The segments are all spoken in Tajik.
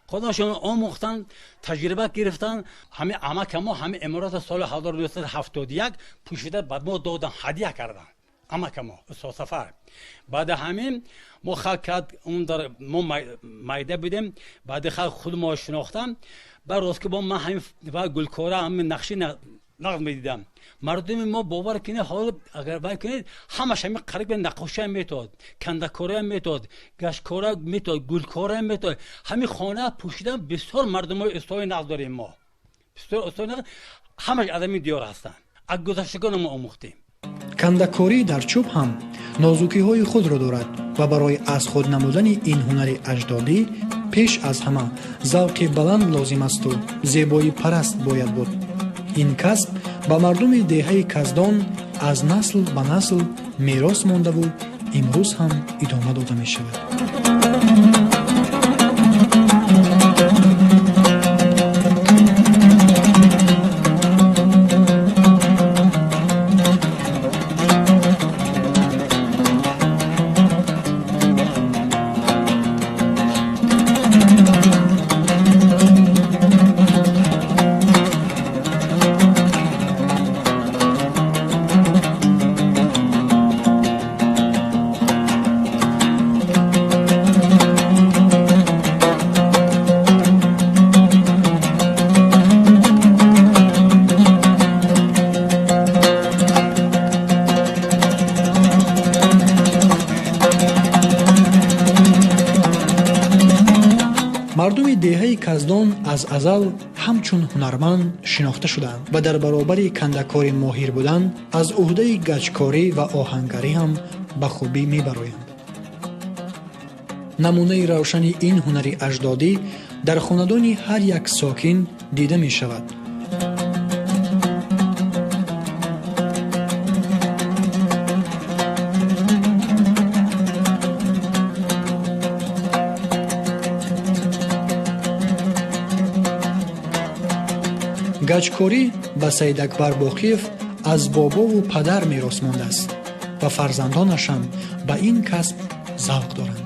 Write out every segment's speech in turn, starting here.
Худашон омӯхтан, таҷриба гирифтан. Ҳамин амака мо ҳамин имората соли 1971 пӯшида ба мо додан, ҳадия кардан амака мо устод Сафар. Баъд ҳамин мо халқ кард, он дар мо майда будем, баъд халқ худ мо шинохтан. Баъд рост ки бо ман ҳамин гулкора, ҳамин нақши нақд медидам. Мардуми мо бовар кунед, ҳоло агар бай кунед, ҳамаш ҳамин қариб наққошиам метод, кандакориам метод, гашткора метод, гулкораам метод. Ҳамин хона пӯшидан бисёр мардумои устои нақд дорем мо. Бисёр устои нақд ҳамаш аз ҳамин диёр ҳастанд. Аз гузаштагони мо омӯхтем. Кандакорӣ дар чӯб ҳам нозукиҳои худро дорад ва барои аз худ намудани ин ҳунари аҷдодӣ пеш аз ҳама завқи баланд лозим асту зебоипараст бояд буд. Ин касб ба мардуми деҳаи Каздон аз насл ба насл мерос мондаву имрӯз ҳам идома дода мешавад. Мардуми деҳаи Каздон аз азал ҳамчун ҳунарманд шинохта шуданд ва дар баробари кандакори моҳир будан аз ӯҳдаи гачкорӣ ва оҳангарӣ ҳам ба хубӣ мебароянд. Намунаи равшани ин ҳунари аҷдодӣ дар хонадони ҳар як сокин дида мешавад. Гачкорӣ ба Саидакбар Боқиев аз бобову падар мерос мондааст ва фарзандонаш ҳам ба ин касб завқ доранд.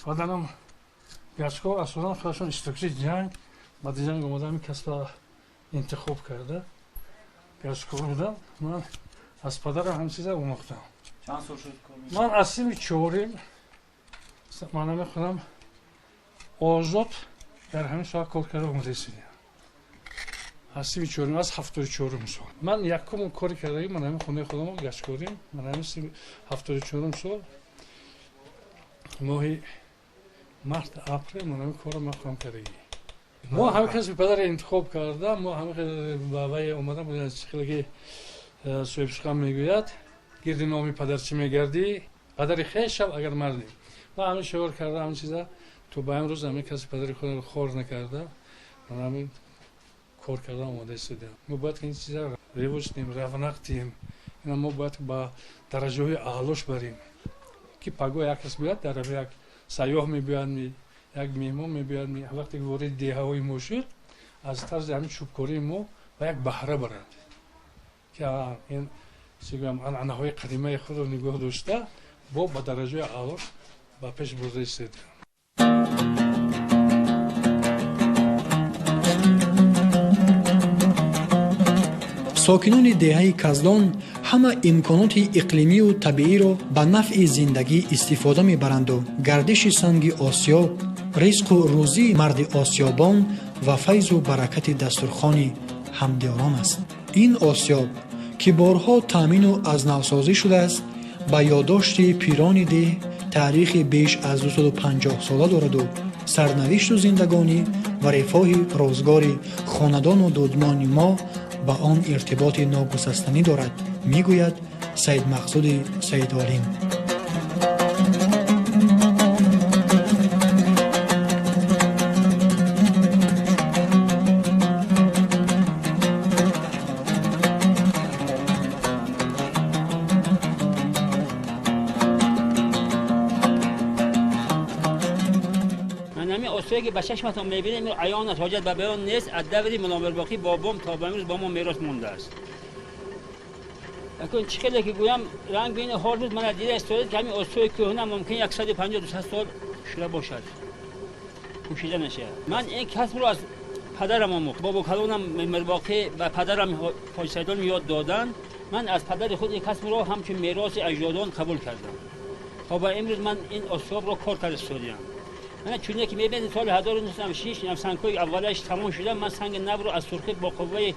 Падарам гачкор асосан худашон иштирокчии ҷанг, баъди ҷанг омада ҳамин касбро интихоб карда гачкор будам. Ман аз падарам ҳамин чиза омӯхтам. Чанд сол шуд кор мекунед? Ман аз синни чорим, ман намехонам, озод дар ҳамин соҳа кор карда омода истодем. Аз синни чорим, аз 74-ум сол. Ман якум кори кардагӣ, ман ҳамин хонаи худам гачкорим, ман ҳамин синни 74-ум сол моҳи март апрел ман ҳамин корро ман худам кардагӣ. Мо ҳамин касби падарро интихоб карда, мо ҳамин ба вай омада будем, чӣ хеле ки соҳибсухан мегӯяд, гирди номи падар чӣ мегардӣ, падари хеш шав агар мардӣ. Ма ҳамин шиор карда, ҳамин чиза то ба имрӯз ҳамин касби падари худро хор накарда, ман ҳамин кор карда омода истодем. Мо бояд ин чиза ривоҷ диҳем, равнақ диҳем, ина мо бояд ба дараҷаҳои аълош барем, ки пагоҳ як кас биёяд, дар як сайёҳ мебиёяд, як меҳмон мебиёяд, вақте ки вориди деҳаҳои мо шуд, аз тарзи ҳамин чӯбкории мо ба як баҳра барад, ки ин чӣ гӯям, анъанаҳои қадимаи худро нигоҳ дошта, бо ба дараҷаи аълош ба пеш бурда истодем. Сокинони деҳаи Каздон ҳама имконоти иқлимию табииро ба нафъи зиндагӣ истифода мебаранду гардиши санги осиёб, ризқу рӯзии марди осиёбон ва файзу баракати дастурхони ҳамдиёрон аст. Ин осиёб, ки борҳо таъмину аз навсозӣ шудааст, ба ёддошти пирони деҳ таърихи беш аз 250 сола дораду сарнавишту зиндагонӣ ва рифоҳи рӯзгори хонадону дудмони мо ба он иртиботи ногусастанӣ дорад, мегӯяд Саидмақсуди Саидолим. که به چشمتان میبینیم عیان است، حاجت به بیان نیست. از دوری ملا باقی بابام تا به امروز با ما میراث مونده است. اکنون چه که گویم رنگ بین هر روز من دیده است که همین آسوی کهنه ممکن 150 200 سال شده باشد، پوشیده نشه. من این کسب رو از پدرم آموخت، بابا کلانم میرباقی و پدرم حاج سیدان یاد دادن. من از پدر خود این کسب رو همچون میراث اجدادان قبول کردم. تا به امروز من این آسیاب رو کار کرده استادیم. من چون که میبینید سال 1906 سنگ‌های اولش تمام شده، من سنگ نو رو از سرخی با قوه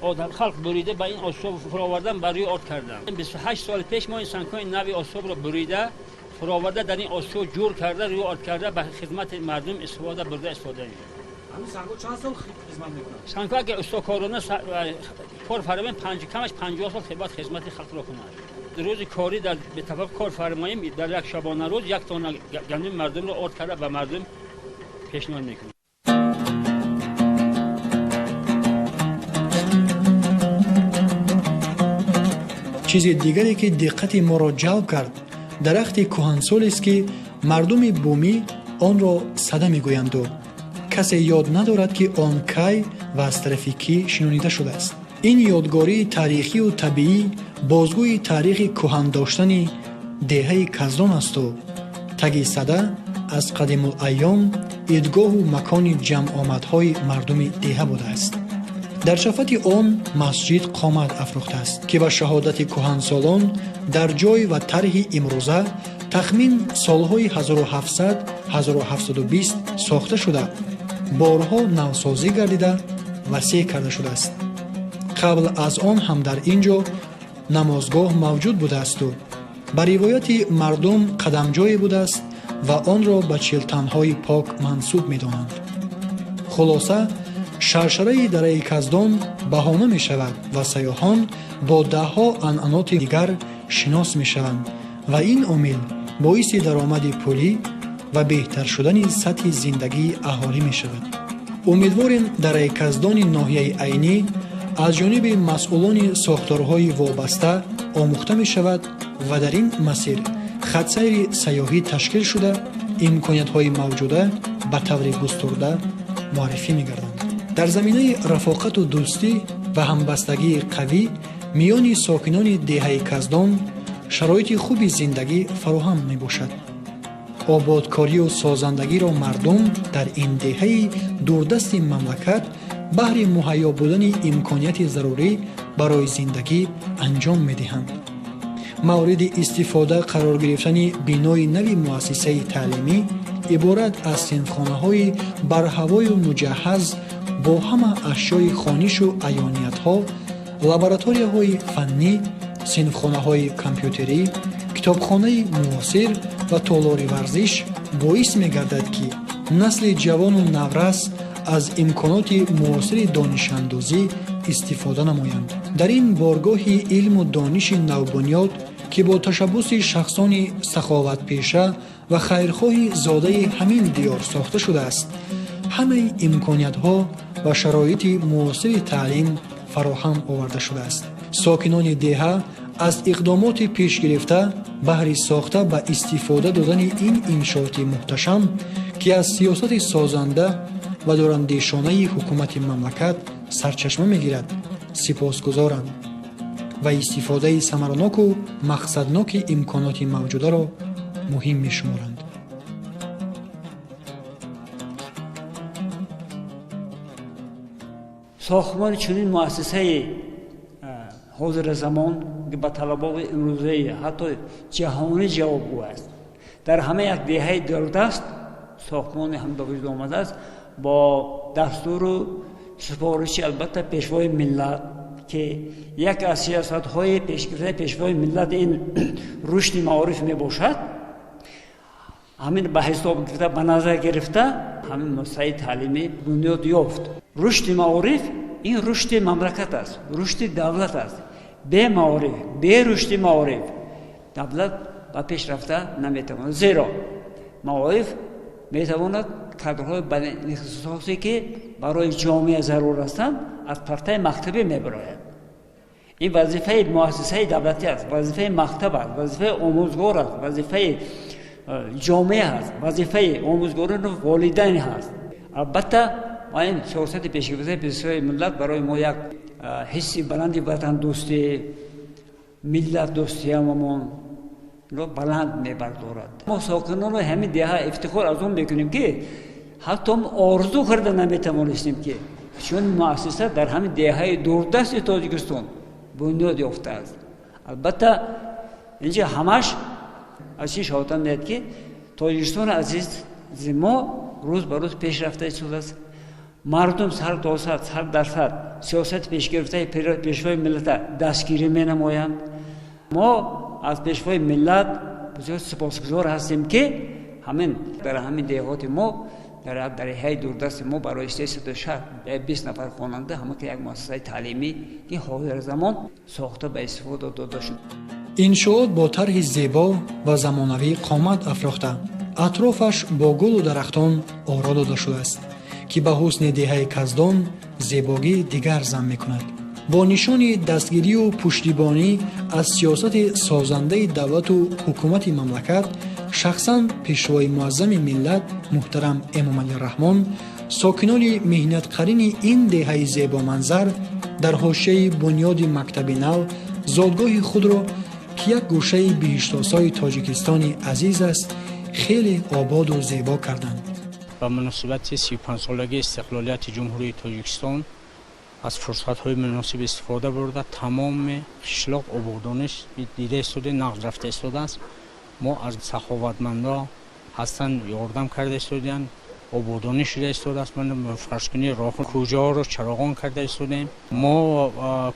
آدم خلق بریده به این آسیاب فراوردم، بر روی آرد کردم. 28 سال پیش ما این سنگ‌های نو آسیاب رو بریده فراورده در این آسیاب جور کرده روی آرد کرده به خدمت مردم استفاده برده استفاده. همین سنگ‌ها چند سال خدمت میکنن؟ سنگ‌ها اگه استاکارانه کار فرماییم کمش 50 سال خدمت خلق رو کنند. روز کاری در به اتفاق کار فرماییم در یک شبانه روز یک تن گندم مردم رو آرد کرده به مردم پیشنهاد میکنیم. چیز دیگری که دقت ما را جلب کرد درخت کهنسال است که مردم بومی آن را سده میگویند و کسی یاد ندارد که آن کی و از طرف کی شنونیده شده است. این یادگاری تاریخی و طبیعی بازگوی تاریخ کهن داشتن деҳаи Каздон асту таги сада аз қадимулайём идгоҳу макони ҷамъомадҳои мардуми деҳа будааст. Дар шафати он масҷид қомат афрӯхтааст, ки ба шаҳодати кӯҳансолон дар ҷой ва тарҳи имрӯза тахмин солҳои 1700-1720 сохта шуда, борҳо навсозӣ гардида васеъ карда шудааст. Қабл аз он ҳам дар ин ҷо намозгоҳ мавҷуд будаасту ба ривояти мардум қадамҷое будааст ва онро ба чилтанҳои пок мансуб медонанд. Хулоса, шаршараи дараи Каздон баҳона мешавад ва сайёҳон бо даҳҳо анъаноти дигар шинос мешаванд ва ин омил боиси даромади пулӣ ва беҳтар шудани сатҳи зиндагии аҳолӣ мешавад. Умедворем дараи Каздони ноҳияи Айнӣ аз ҷониби масъулони сохторҳои вобаста омӯхта мешавад ва дар ин масир хатсайри сайёҳӣ ташкил шуда, имкониятҳои мавҷуда ба таври густурда муаррифӣ мегарданд. Дар заминаи рафоқату дӯстӣ ва ҳамбастагии қавӣ миёни сокинони деҳаи Каздон шароити хуби зиндагӣ фароҳам мебошад. Ободкорию созандагиро мардум дар ин деҳаи дурдасти мамлакат баҳри муҳайё будани имконияти зарурӣ барои зиндагӣ анҷом медиҳанд. Мавриди истифода қарор гирифтани бинои нави муассисаи таълимӣ иборат аз синфхонаҳои барҳавою муҷаҳҳаз бо ҳама ашёи хонишу аёниятҳо, лабораторияҳои фаннӣ, синфхонаҳои компютерӣ, китобхонаи муосир ва толори варзиш боис мегардад, ки насли ҷавону наврас аз имконоти муосири донишандозӣ истифода намоянд. Дар ин боргоҳи илму дониши навбунёд, ки бо ташаббуси шахсони саховатпеша ва хайрхоҳи зодаи ҳамин диёр сохта шудааст, ҳамаи имкониятҳо ва шароити муосири таълим фароҳам оварда шудааст. Сокинони деҳа аз иқдомоти пешгирифта баҳри сохта ба истифода додани ин иншооти муҳташам, ки аз сиёсати созанда ва дурандешонаи ҳукумати мамлакат сарчашма мегирад, сипосгузоранд ва истифодаи самараноку мақсадноки имконоти мавҷударо муҳим мешуморанд. Сохтмони чунин муассисаи ҳозири замон ба талаботи имрӯзаи ҳатто ҷаҳонӣ ҷавобгӯ аст. Дар ҳама як деҳаи дурдаст сохтмони ҳам ба вуҷуд омадааст бо дастуру супориши албатта пешвои миллат, ки як аз сиёсатҳои пешгирифтаи пешвои миллат ин рушди маориф мебошад. Ҳамин ба ҳисоб гирифта, ба назар гирифта ҳамин муассисаи таълимӣ бунёд ёфт. Рушди маориф Ин рушди мамлакат аст, рушди давлат аст. Бе маориф, бе рушди маориф давлат ба пеш рафта наметавонад, зеро маориф метавонад кадрҳои баландихтисосе, ки барои ҷомеа зарур ҳастанд, аз партаи мактабӣ мебарояд. Ин вазифаи муассисаи давлатӣ аст, вазифаи мактаб аст, вазифаи омӯзгор аст, вазифаи ҷомеа аст, вазифаи омӯзгорону волидайн ҳаст. Албатта, ин сиёсати пешгирифтаи пешвои миллат барои мо як ҳисси баланди ватандӯстӣ, миллатдӯстиамон баланд мебардорад. Мо сокинони ҳамин деҳа ифтихор аз он мекунем, ки ҳатто орзу карда наметавонистем, ки чун муассиса дар ҳамин деҳаи дурдасти Тоҷикистон бунёд ёфтааст. Албатта, инҷа ҳамаш аз чӣ шаҳодат медиҳад, ки Тоҷикистони азизи мо рӯз ба рӯз пеш рафта истодааст. Мардум сар то сар, 100% сиёсати пешгирифтаи пешвои миллата дастгирӣ менамоянд. Мо аз пешвои миллат бисёр сипосгузор ҳастем, ки ҳамин дар ҳамин деҳоти мо, дар деҳаи дурдасти мо барои 320 нафар хонанда ҳама як муассисаи таълимӣ, ки ҳозири замон сохта ба истифода дода шуд. Иншоот бо тарҳи зебо ва замонавӣ қомат афрохта, атрофаш бо гулу дарахтон оро дода шудааст, ки ба ҳусни деҳаи Каздон зебогии дигар зам мекунад. Бо нишони дастгирию пуштибонӣ аз сиёсати созандаи давлату ҳукумати мамлакат, шахсан пешвои муаззами миллат муҳтарам Эмомалӣ Раҳмон, сокинони меҳнатқарини ин деҳаи зебоманзар дар ҳошияи бунёди мактаби нав зодгоҳи худро, ки як гӯшаи биҳиштосои Тоҷикистони азиз аст, хеле ободу зебо карданд. Ба муносибати 35-солагии истиқлолияти Ҷумҳурии Тоҷикистон аз фурсатҳои муносиб истифода бурда, тамоми қишлоқ ободониш дида истода, нағз рафта истодааст. Мо аз саховатмандо ҳастанд, ёрдам карда истодаанд, ободонӣ шуда истодааст. Фарзкунӣ, роҳу кӯчаҳоро чароғон карда истодаем. Мо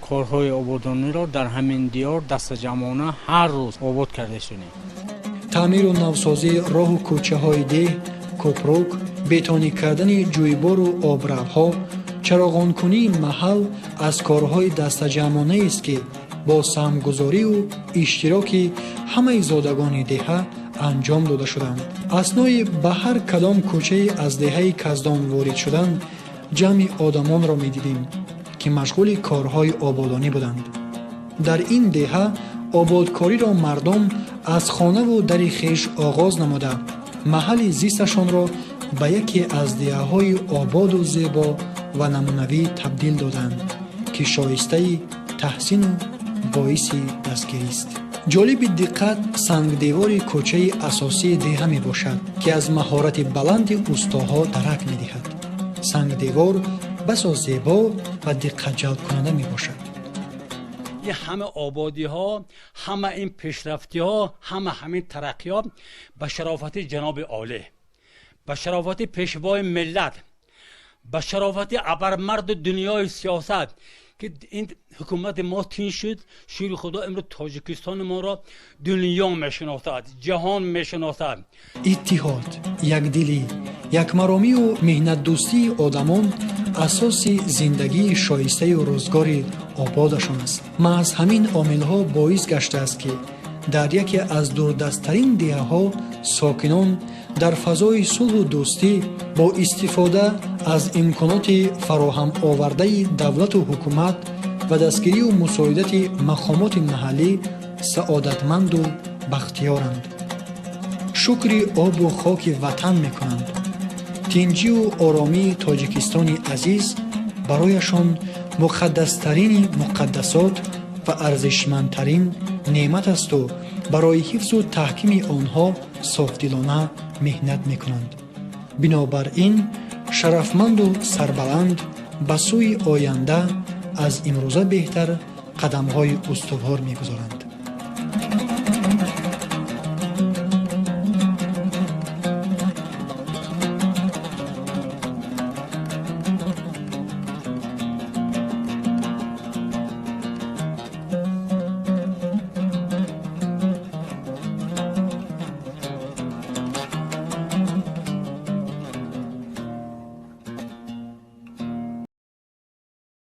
корҳои ободониро дар ҳамин диёр дастаҷамъона ҳар рӯз обод карда истодаем. Таъмиру навсозии роҳу кӯчаҳои деҳ, кӯпрук, бетонӣ кардани ҷӯйбору обравҳо, чароғонкунии маҳал аз корҳои дастаҷамъонаест, ки бо саҳмгузорию иштироки ҳамаи зодагони деҳа анҷом дода шуданд. Аснои ба ҳар кадом кӯчае аз деҳаи Каздон ворид шудан, ҷамъи одамонро медидем, ки машғули корҳои ободонӣ буданд. Дар ин деҳа ободкориро мардум аз хонаву дари хеш оғоз намуда, маҳалли зисташонро ба яке аз деҳаҳои ободу зебо ва намунавӣ табдил доданд, ки шоистаи таҳсину боиси дастгирист. Ҷолиби диққат сангдевори кӯчаи асосии деҳа мебошад, ки аз маҳорати баланди устоҳо дарак медиҳад. Сангдевор басо зебо ва диққатҷалбкунанда мебошад. Ин ҳама ободиҳо, ҳама ин пешрафтиҳо, ҳама ҳамин тараққиёт ба шарофати ҷаноби олӣ, ба шарофати пешвои миллат, ба шарофати абармарду дунёи сиёсат, ки ин ҳукумати мо тин шуд. Шукри Худо, имрӯз Тоҷикистони моро дунё мешиносад, ҷаҳон мешиносад. Иттиҳод, якдилӣ, якмаромию меҳнатдӯстии одамон асоси зиндагии шоистаю рӯзгори ободашон аст. Маҳз ҳамин омилҳо боис гаштааст, ки дар яке аз дурдасттарин деҳаҳо сокинон дар фазои сулҳу дӯстӣ бо истифода аз имконоти фароҳам овардаи давлату ҳукумат ва дастгирию мусоидати мақомоти маҳаллӣ саодатманду бахтиёранд, шукри обу хоки ватан мекунанд. Тинҷию оромии Тоҷикистони азиз барояшон муқаддастарини муқаддасот ва арзишмандтарин неъмат асту барои ҳифзу таҳкими онҳо софдилона меҳнат мекунанд. Бинобар ин, шарафманду сарбаланд ба сӯи оянда аз имрӯза беҳтар қадамҳои устувор мегузоранд.